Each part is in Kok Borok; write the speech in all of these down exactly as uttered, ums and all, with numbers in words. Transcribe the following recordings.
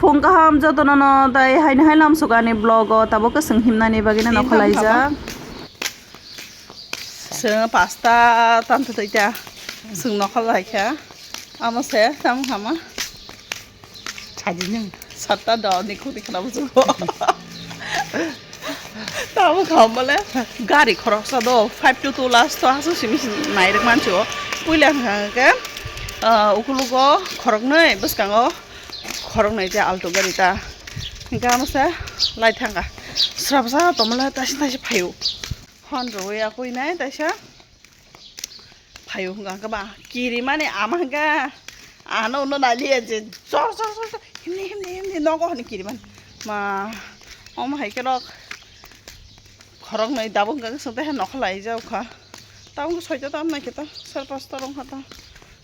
Tong kaham jotono no tai haino hai lamsok ani vlog o tabuk kwswng himnani bagwi no Tin nokha tam laijak. Swngo pasta tanto toita swng nokha laikha. Amo se tam hama. Sajinung. Satta do ni khudi khana bujo. Tamo khamale gari khoroksa do five to two lakhs to hasu simi simi nairok mancho. Puila hwnkha hwnkhe, ah, ukulugo khoroknwi bwskango khoroknwi je alto gari ta. Hwnkhe amo se lai thangkha. Srapsa tomole taisi taisi phaio. Hon rwui akui nai taisa. Phaio hwnkha hwnkhe ba kirimani ama hwnkha ano uno nailiya je jor jor jor jor himni himni himni nogo hwnwi kirimani ma omo hai khe rok khoroknwi tabuk hwnkha khe chwng tei hai nokha laijak kha tabuk soita tam naikhe ta sar pasta rok wngkha ta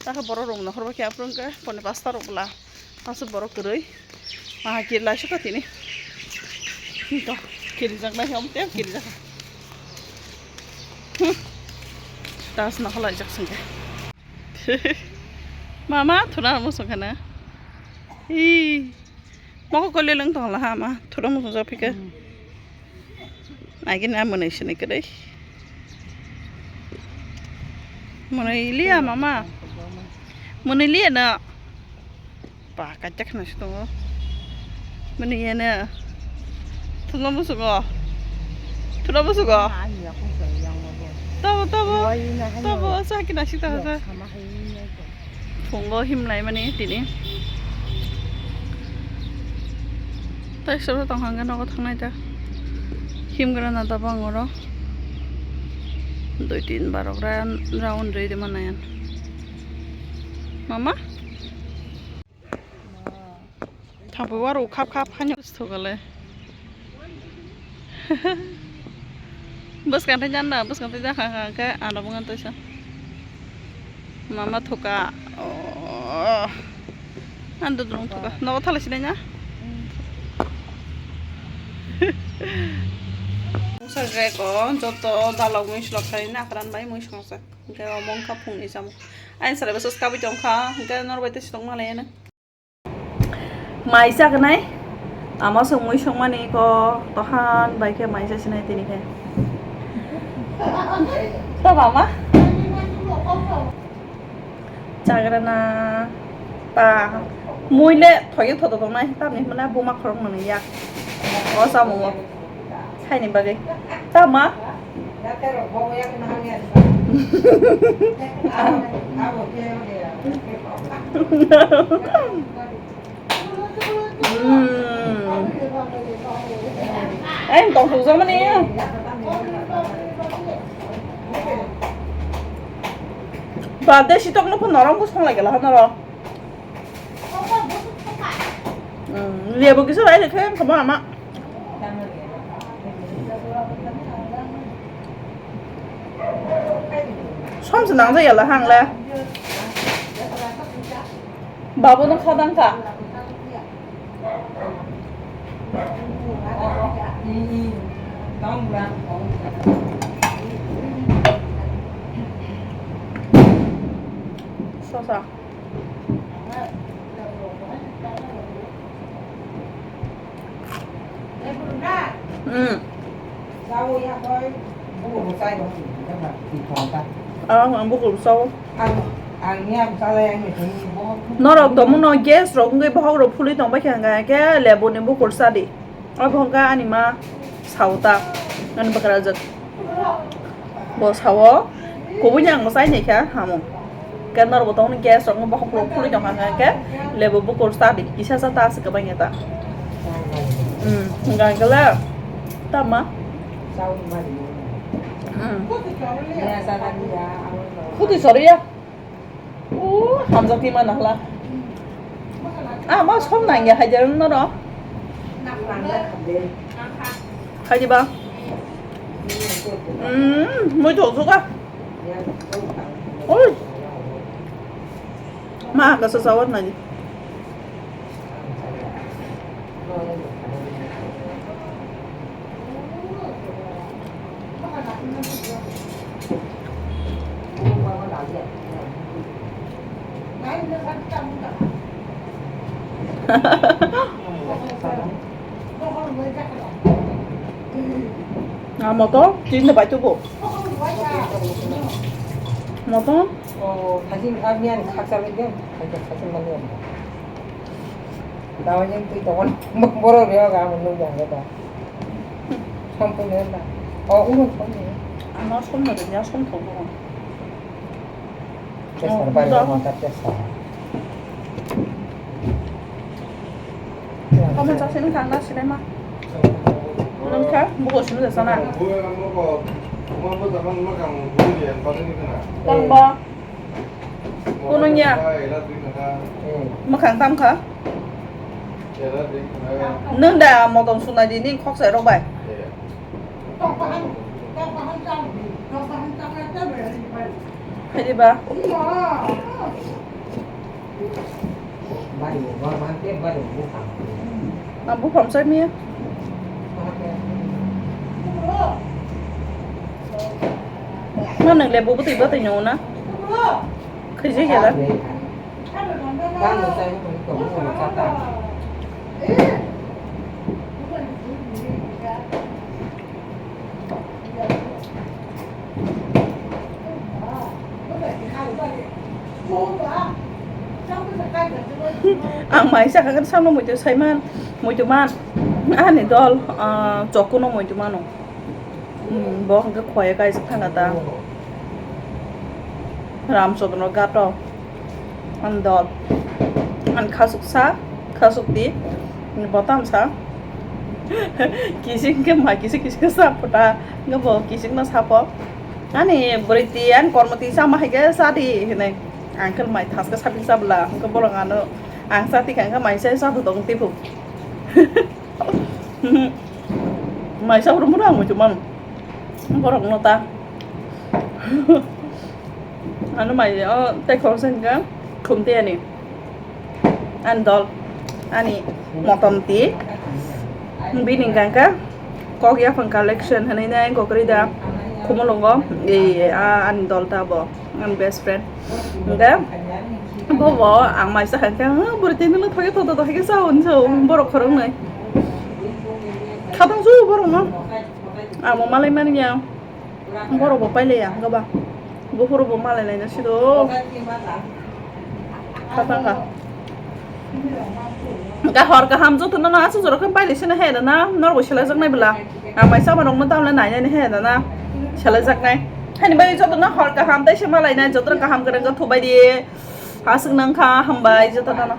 takhe borok rok nokhor bai khe aphuru hwnkhe poni pasta rok bwla aswk borok kwrwi. Aha, kirilai sukha tini. Hinto, kirijak nai, omo tei kirijak. Hmm. Tas na halai jak singke. Mama, thuna musung kana. Hi. Moko kole leng tong la ha ma. Thuna musung jak phika. Hmm. Agini a mwnwi sini kwrwi. Mwnwi liya mama. Mwnwi liya na. Pa kaijak khna si tongo. Mwnwi ya na. Thuna musugo. Thuna musugo. Tabo tabo. Tabo sa kina si tabo sa. Phungo himlai mani tini. Tai sabo tong hangke nogo thangnai ta. Himgrana tabang oro. Dui tin barok ra round rwi de manayan. Mama? Thangpui waro khap khap haino thogale. Bwskang tei janda, bwskang tei jakha kha khe ano bwngani toisa. Mama thoka. Oh. Ang dudrung thoka. Nogo thala sinai na? Mungsa rek o joto dalok mui slok khai na kran bai mui songsa. Hwnkhe omo wngkha phungni chamung. Ayang chwraino swkabwi tongkha, hwnkhe norbai tei swtokma halai anw. Mai chagnai, ama swk mui songmani kok tohan bai khe mai chasinai tini khe. To mama? Chagrana pa mui le thoyok thoto tongnai, tamni hwnmale buma khorok manwi ya o chamungo. Khaini bagwi. Tama? Hmm. Ai, tong thuk jama ni. Ba, desi tok no pho norok bwsong lai gala ha norok. Hmm, lebu kisa rai le khe kamo ama. Som se nang jaya la hang le. Babu no kha dang kha. Sosa. Hmm. Ah, ang bukur sao. Norok tongmano gas rok wngwi bohok rok phulwi tongbai khe hwnkha khe lebu ni bukur sadi. Abo hwnkha ani ma sao ta, ani bwkrajwk. Bo sao, kubui ni ang bo chai naikha, hamung. Khe norok bo tongmani gas rok bohok rok phulwi tongkha hwnkhe lebu bukur sadi, kisa sa ta aswk kwbangya ta. Hmm, hwnkha hwnkhe le, tama? Hmm. Khuti soriya. O, hamjakti ma nahla. Ah, ma som nangya hai de no ro. Hai di ba. Hmm, mui thok thok a. Oi. Ma ka sa sawat na di. Ah, motor, tini bai tubo. Motor? Oh, thajin, ah, miyan khaksa bai den, khaksa, khaksa mani ang. Dawa yang tui tongon, boro reo ga mo nung yang ga da. Sampai ni da. Oh, uno sampai. Ano som na da, ya som to ko. Pressure bari da. Pressure. Kamu cak sini kang da sini ma. Nang kha, buku sini da sana. Tang ba. Kunung ya. Makhang tam kha. Nang da motom sunai di ning khok sai rok bai. Hai di ba. Ang buphang sai miya. Ma nang le bubu twi ba twi nyo na. Khiji ya da. Ang mai sakha khe samno muitu saiman, muitu man, ani dol, ah, chokuno muitu mano. Hmm, bo hwnkhe khoye kaijak thangkha ta. Ramchandra Ghato. Ani dol. Ani khasuk sa, khasuk di. Ani botam sa. Kising khe ma, kising kising khe sa phuta. Hwnkhe bo kising no sapo. Ani bwrwi ti, ani kormo ti sama hai khe sa di hinwi. Ang khe mai thaska saphi sabla. Hwnkhe borok ano ang sa tikha hwnkhe mai sai sa tong tibu. Maisa rum rum ang muchung mano. Borok no ta. Ano mai o tei khoroksa hwnkha khumti ani. Ani dol. Ani motom ti. Bini hwnkha kok yaphang collection hinwi nai kokrwi da. Khumulwngo. Ei, a, ani dol ta bo. Ang best friend. Hingke bobo ang maisa hai khe, "Ah, bwrwi twi nungno thogwi tongthoto hai khe sa hwn sa hwn borok khoroknwi." Khatang su borokno. Amo malai mani ya. Borok bo pailai ya, hwnkhe ba. Buphuru bo malai laina sido. Khatang kha. Hingke hor kaham jotono no aswk jorok khe bailai sene he rana, norok bo selajak nai bwla. Ang mai sama rok no tamle nai nai he rana, selajak nai. Hani bai jotono hor kaham tei se malai nai, jotono kaham kwrwng khe thubai di. Aswk nang kha, hambai jotono no.